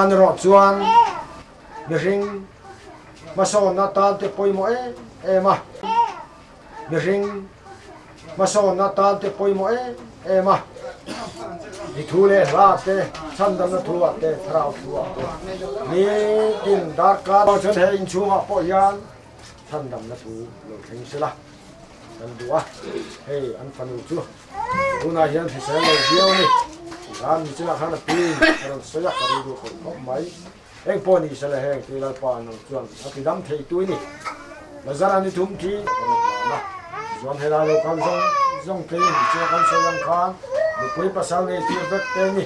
tan erawh chuan mihring hmasawnna tan te pawimawh em em a, mihring hmasawnna tan te pawimawh em em a, mi thu leh hla te, chhandamna thu ah te, thlarau thu ah te nitin darkar chuan he inchhungah pawh hian chhandamna thu lo thleng sela kan duh a, hei an fanu chu tunah hian hrisel lo viau a ni, tikhan michungah khan a pin a rawn sawi a, ka rilru khawih khawp mai. Eng pawh ni sela heng tui Lalpa nang chuan a ti dam thei tui ni. Lazara ni thum thi ka rawn hlan a, tichuan helai lo kal zawng zawng te michunga kan sawi ang khan nupui pasal nei tir vek te ni.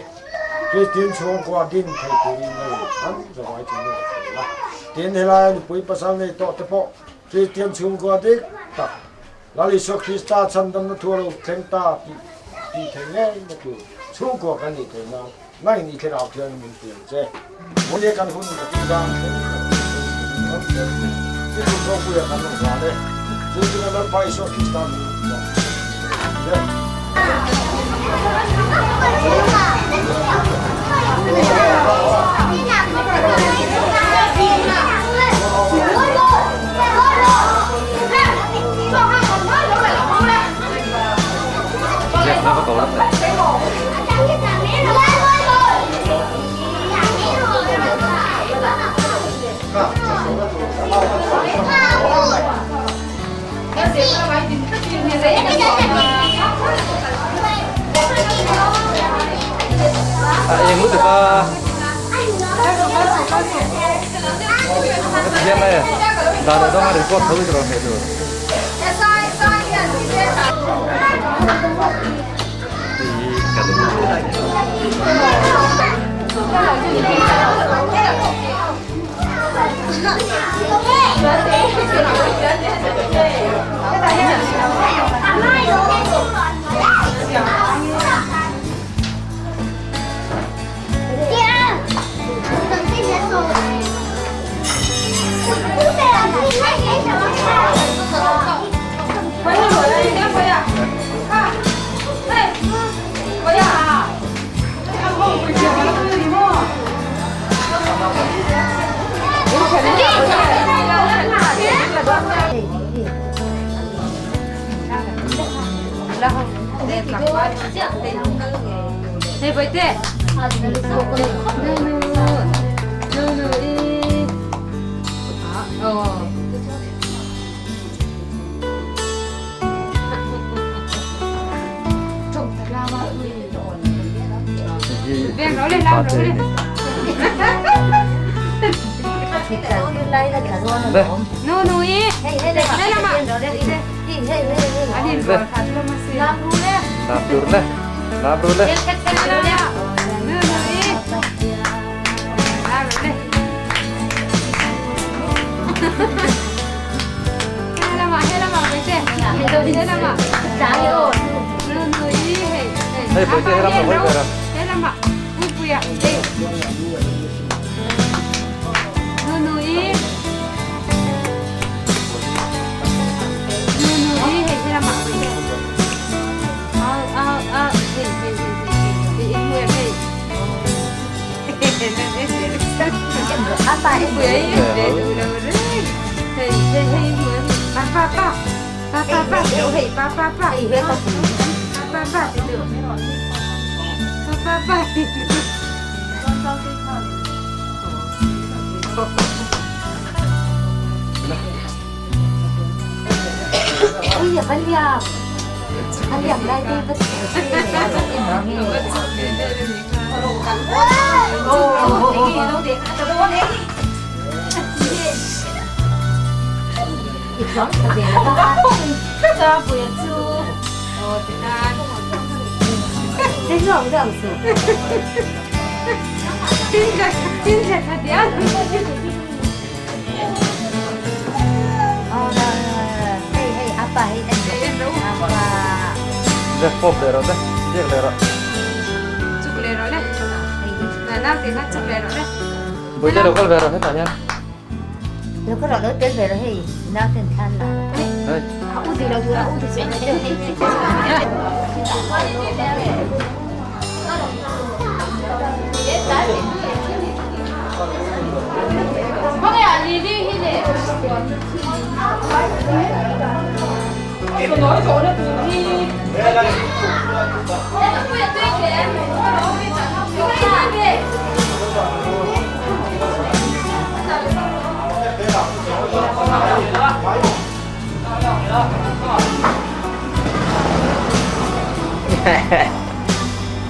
Kristian chhungkua din thei turin hei an zavai thinlung a thleng a. Tin helai nupui pasal nei tawh te pawh Kristian chhungkua dik tak Lal Isua Krista chhandamna thu a lo thleng ta tih tih theih ngei na tur chhungkua kan nih theih nan Ngai ni thlarau hian min piang che. Mawle kan hun ka ti zang thleng ka ti thleng thleng thleng thleng. I kum ropuia kan rawn hlan e. Chu chu kan Lalpa Isua Krista min chuan che.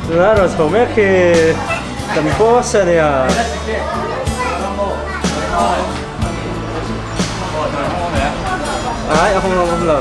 Tuna rawn chho mek hi kan boss a nia. Ai a hawng lo awm lo.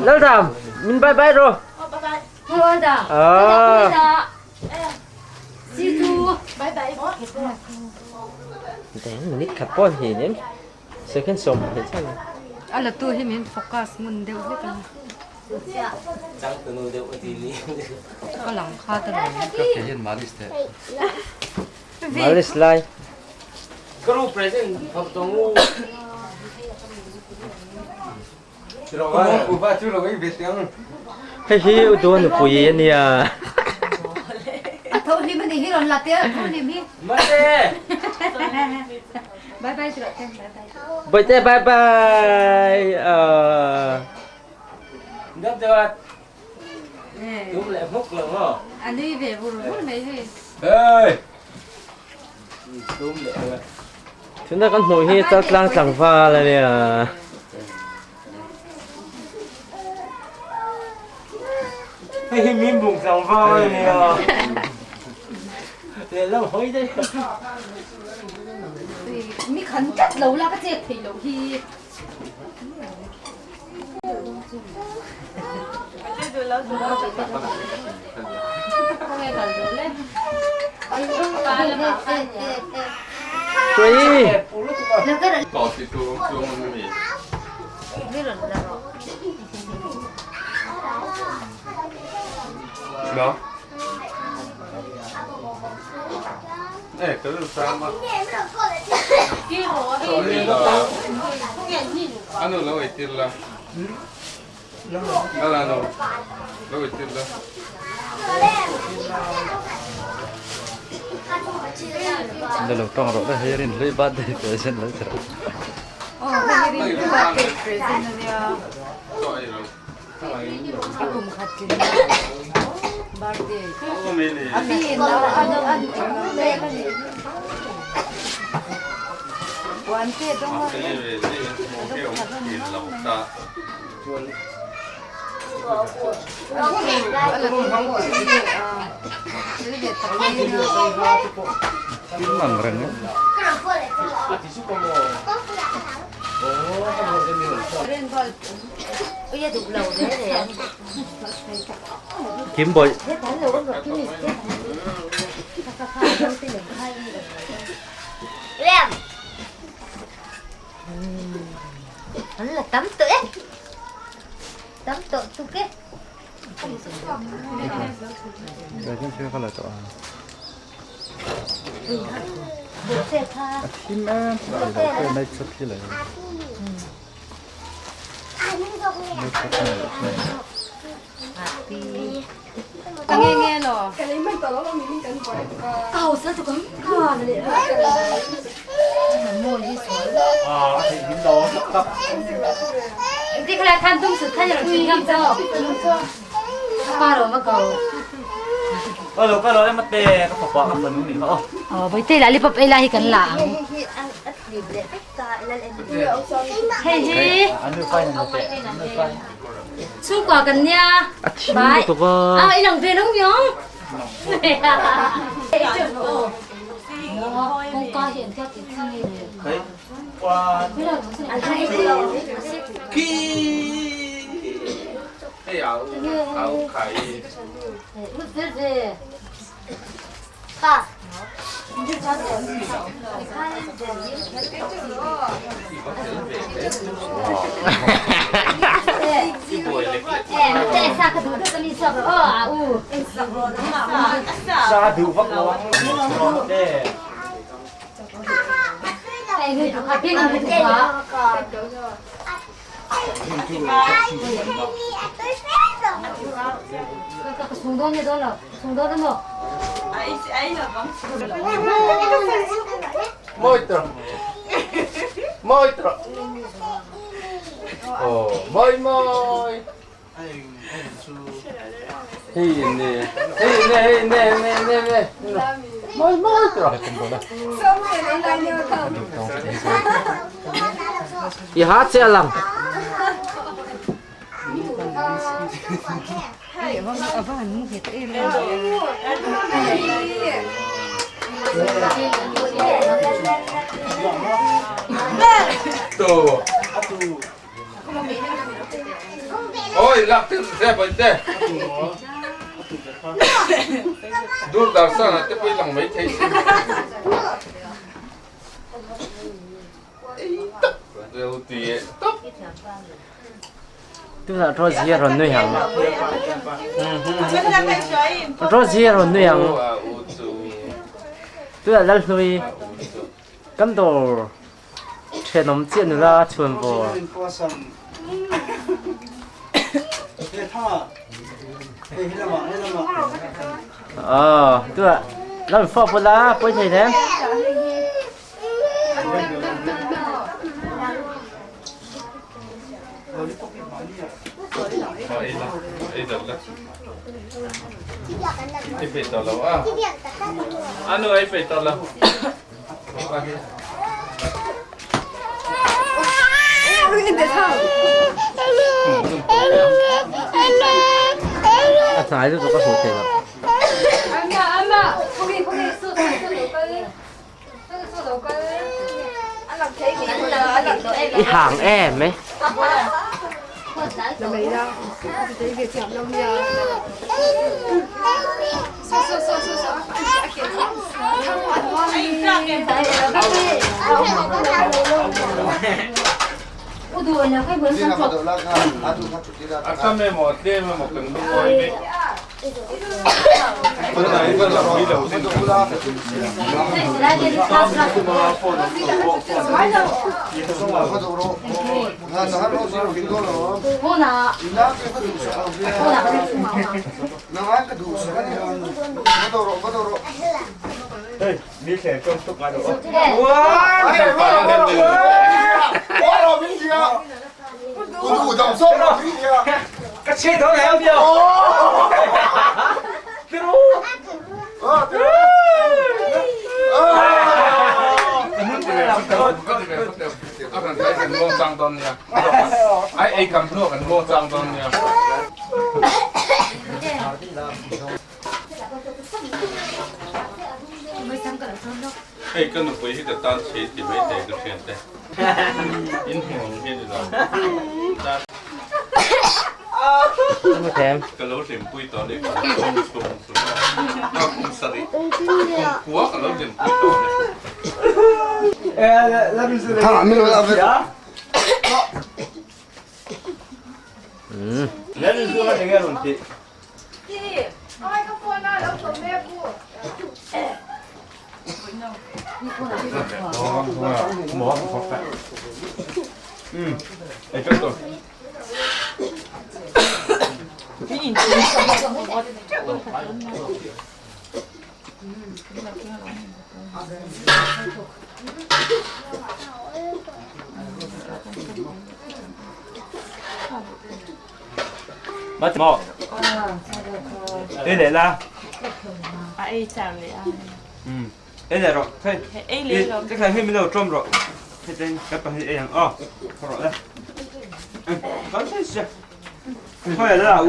Laldam, min bye bye ro. Ah. Minute khat pawh hi nen second sawm hnih chiah ni. A la tu hi min focus ngun deuh hlek a ni. Ka lang kha ta lo. Malis lai. Hei hi u duh nupui a nia. A tho hlim a ni hi rawn la teh a tho hlim hi. Bye bye rawh te bye bye. Bawihte bye bye. A nui ve vur vur mai hei. Tuna kan hmuh hi Chaltlang tlangval a nia. Hei hi Mimbung tlangval a nia. Lehlam hawi daih. Mi khan tlat lo la ka chet thei loh hi. Kim ang reng e. Kim bawih. A thim em night shot khi lai A thim lutuk a. I ha che a lang. Tunah Rosie a rawn nui ang. Rosie a rawn nui ang. Tunah Lalhlui kan dawr thenawm chiah nula chhuan vawr. Aw, tunah Lal fawp bula pawi thei hle. A hnai lutuk a hmuh theih loh. I hang em e. kan tlai kan muang chang dawn nia. Ai ei kam hnuah kan muang chang dawn nia. Hei ka nupui hi ka tan chhe ti mai teh ka hriat te. In hmuh ang hi a ni lo. Ka lo hlimpui tawh a ni. Kum chhung chhung a kum sarih kum khua ka lo hlimpui tawh a ni. Ei leh la. A ei char leh a. Um. Ei leh rawh. Hei. Ei leh rawh. Ka khai hei min lo tawm rawh. Hei ten ka pahnih ei ang aw. Khaw rawh le. Kan thei sia. Khaw la u.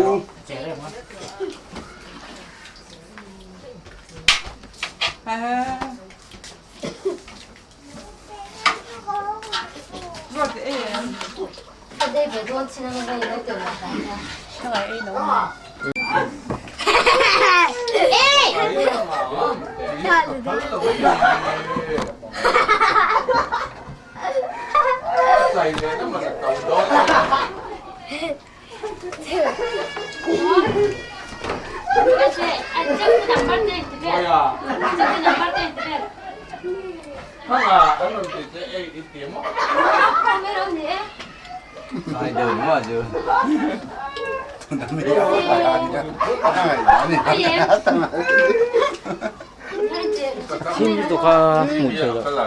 Thim lutuk a hmuh theih loh. Ka la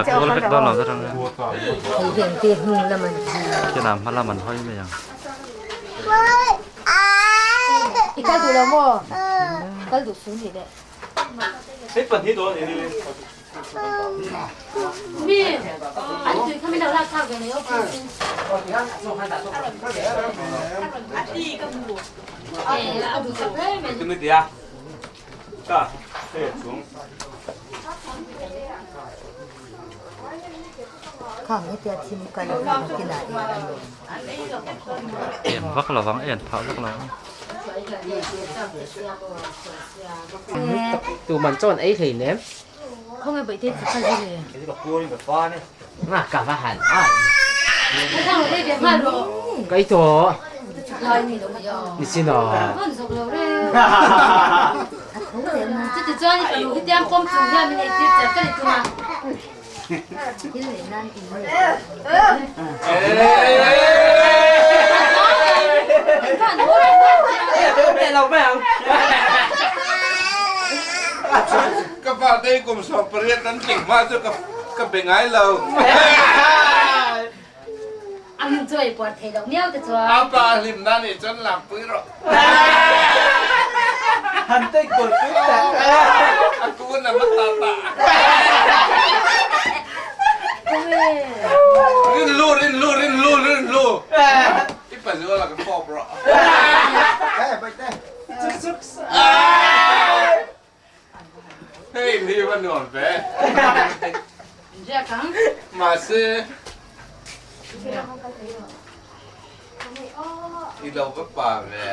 kual vek dawn lo zawk ang a. Khian hma lam an hawi mai ang. En vak lo vang en phah vak lo ang. Tu man chuan ei hlei nem. Nga ka va han ai. Ka ei tawh. Ni sin aw. Ka fate kum 18 an tling hma chu ka be ngai lo. A pa hlimna nih chuan lakpui rawh. A kun a va ta ta. Rinlu rinlu rinlu rinlu. I pazuala ka fawp rawh. Hei hi va nuam ve. Mahse i lo va pa ve.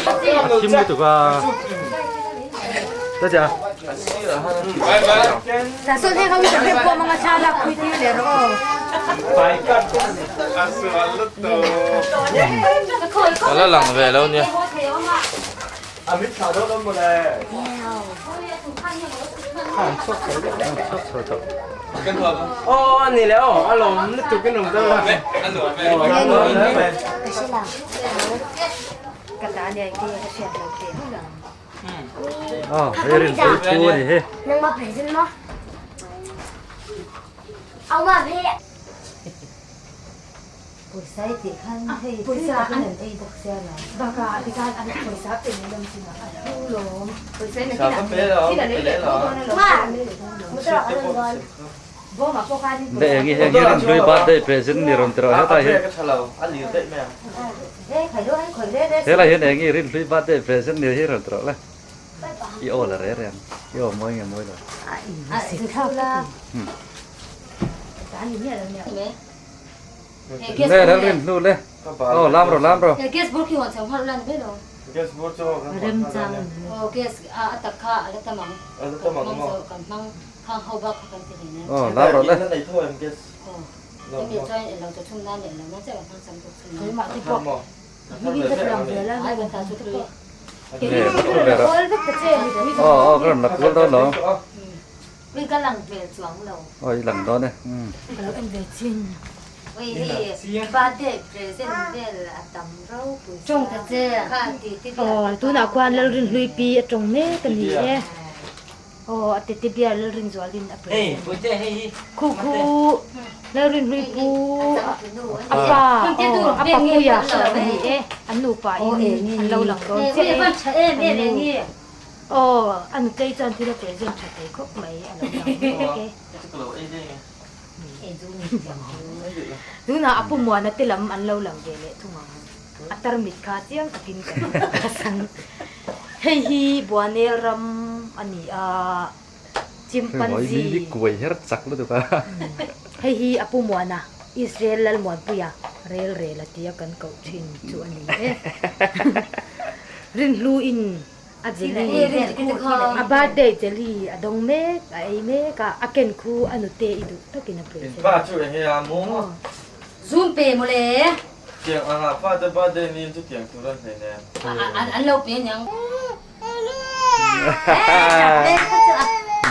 A thim lutuk a. Taja. Bye bye. A sual lutuk. Ka la lang ve lo nia. An chhuak chho deuh an chhuak chho tawh. Aw a ni le aw a lawm lutuk in awm dawn a. Aw hei rin pui pu a ni hi. Pawisa i tih khan hei tui takin an ei bawk sia lo. Bakah tikhan an pawisa pe mai lo chin a a hlu lawm. Pawisa in thil a lei leh tho dawn a lo thil a lei leh dawn lo. Bawmah pawh khan in Be engi heng hi rin hlui birthday present ni rawn ti rawh hetah hian. Helai hian engi rin hlui birthday present ni hi rawn ti rawh le. I aw la re reng. I aw mawi nge mawi lo. Le lal rin hnu le. Aw lam rawh lam rawh. Gas bur khi hawn chho nghal ula ni mai lo. Gas bur chu kan hawn nghal a nia. Aw gas a a tak kha a la tam ang. A la tam ang maw? Kan hmang khang ho bak kha kan ti hlei nen. Aw lam rawh le. Hetah nei tho em gas? Aw. Hemi chuan eng lo chu chhun nan leh lo nan chiah kan hmang sam bawk chhun nan. Keimah te pawh. Hmingin ka tlang ve la. Ai kan ta chu tui. Nge ka thu ve rawh. Aw aw ka rawn la kual dawn lo. Ui ka lang hmel chuang lo. Aw i lang dawn e. Ka lo en ve chin. Ui hei birthday present vel a tam ropui sia. Tawng ta che. Kha ti ti biak. Aw tunah khuan Lalrinhlui pi a tawng mek a ni e. Aw a tete biar Lalrinzualin a present. Khu khu Lalrinhlui pu a pa aw a papuia a ni e. An nupa in an lo lang dawn chiah e. Aw, a nutei chuan thil a present tha thei khawp mai a lo lang mek e. Tunah a pu Muana te lam an lo lang ve leh thung ang. A tarmit kha chiang takin ka san. Hei hi Buanel ram a ni a, chimpanzee. Hei hi a pu Muana, Israel Lalmuanpuia rel rel a tia kan koh thin chu a ni e. Rinhluin A jelly, a birthday jelly a dawng mek, a ei mek a, a ken khu a nute i duh takin a present. In pa chu enge a mu? Zoom pe mawle. Tiang anga pa te birthday ni in chu tiang tur an hlei nen. An lo pe aniang.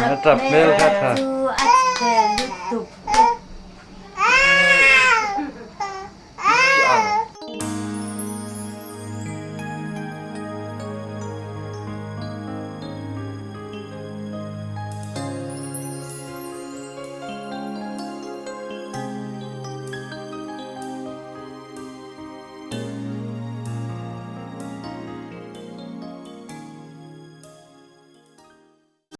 A tap hmel kha tha. Chu a chhe lutuk.